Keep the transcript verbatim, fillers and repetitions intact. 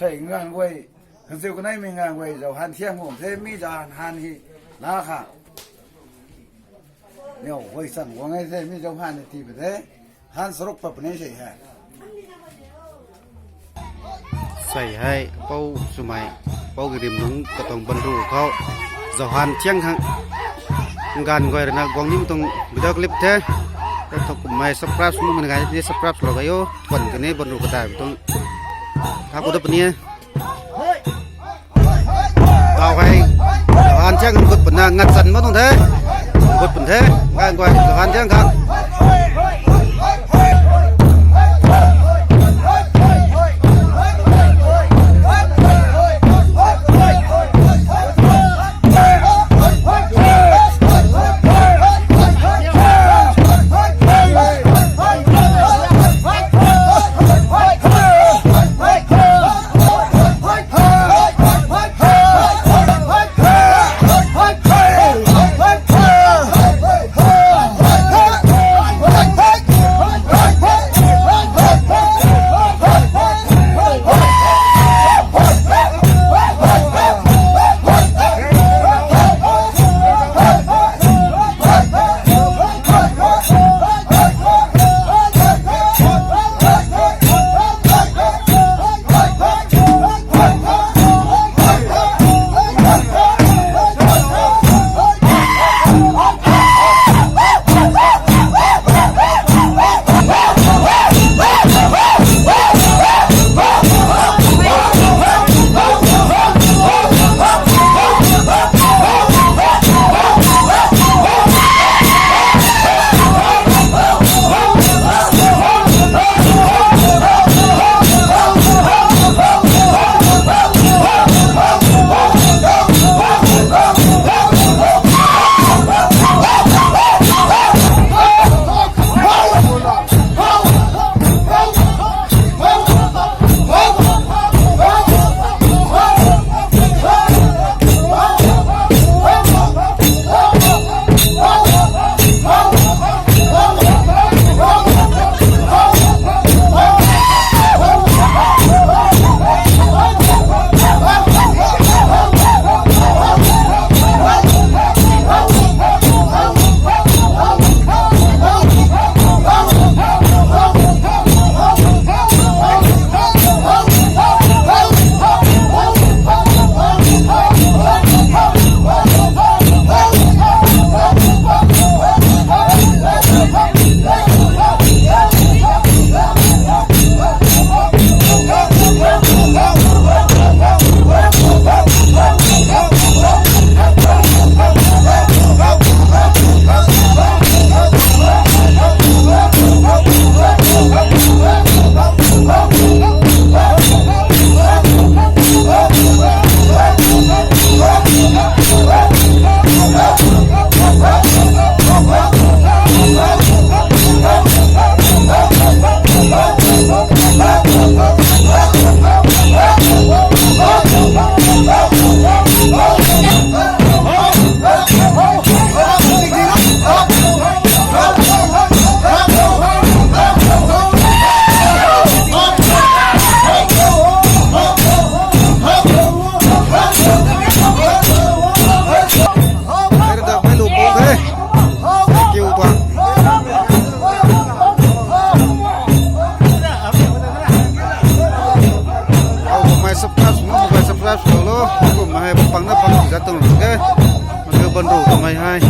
Sei ngan guay, kanziu kanei mi ngan guay, zau han thiang guang the, mi zau han han hi, na kha. Niu guay chang guang e the, mi zau han hi ti pa the, han saruk pa puni sei he. Sei hei, pou swmei, pou ki rim nung katuang banru khou, zau han thiang khang, ngan guay rui na guang nim tuang video clip the, e thok kummei subscribe sw mei ngai ni subscribe lou gai o, pan kani banru kadai tuang, tha ku da puni e. Tau hei, han thiang gut puna ngat chan ma tuang the. Gut pun the. Ngan guay, han thiang khang. Thank you tuang. Au, kumhmei subscribe, kumhmei subscribe sw lo. Kumhmei hei pang na pang zat tuang ke. Mangeu banru kamei hei.